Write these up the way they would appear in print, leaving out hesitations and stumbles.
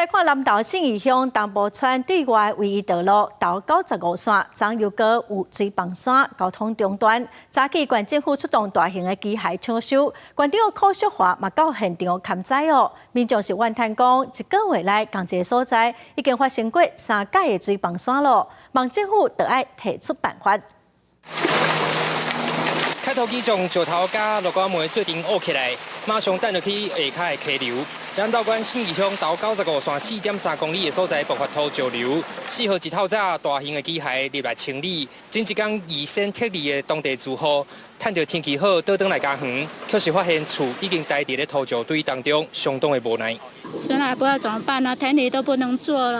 看南投信義鄉東埔村對外唯一道路頭95線，昨又閣有水崩山，交通中斷。早起縣政府出動大型的機械搶修，縣長柯淑華嘛到現場勘災哦。民眾是怨嘆講，一個月來仝一个所在已經發生過三擺的水崩山咯，望政府著愛提出辦法。開土機將石頭佮木瓜糜做陣挖起來，馬上擲落去下跤的溪流。南投縣信義鄉頭95線4.3公里的所在爆發土石流，4號一透早大型的機械入來清理，前一工預先撤離的當地住戶，趁著天氣好，倒轉來家園，卻是發現厝已經待佇咧土石堆當中，相當的無奈。現在不知道怎麼辦啊，田裡都不能做了，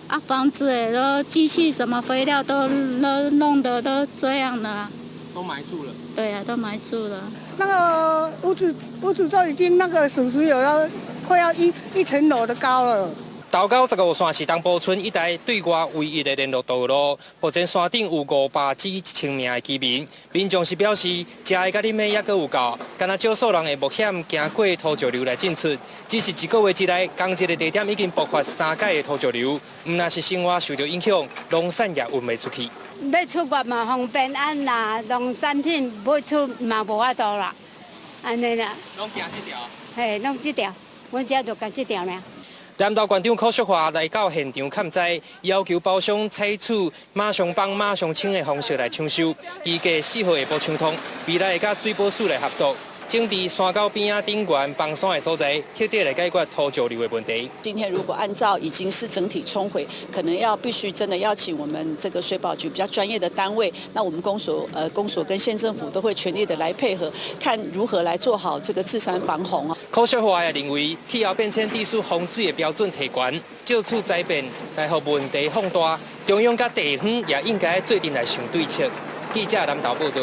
啊，房子也都機器什麼肥料都弄得都這樣了。都埋住了。對啊，都埋住了。那個屋子都已經那個屬實有要快要一層樓的高了。頭95線是東埔村一帶對外唯一的聯絡道路，目前山頂有500至1000名的居民。民眾是表示，食的佮啉的猶閣有夠，干焦少數人會冒險行過土石流來進出。只是一個月之內，仝一个地點已經爆發三擺的土石流，毋但是生活受著影響，農產也運袂出去。欲出國嘛方便，啊若農產品欲出嘛無法度啦，按呢啦。攏行這條？嘿，攏這條，阮遮就仝這條爾。南投縣長柯淑華來到現場勘災，要求包商採取馬上幫馬上清的方式來搶修，預計4號下晡搶通，未來會佮水保署來合作，整治山溝邊仔頂懸崩山的所在，徹底來解決土石流的問題。今天如果按照已經是整體沖毀，可能要必須真的邀請我們這個水保局比較專業的單位，那我們公所跟縣政府都會全力的來配合，看如何來做好這個治山防洪啊。柯淑華也認為，氣候變遷地勢洪水的標準提懸，借此災變來予問題放大，中央佮地方也應該做陣來想對策。記者南投報導。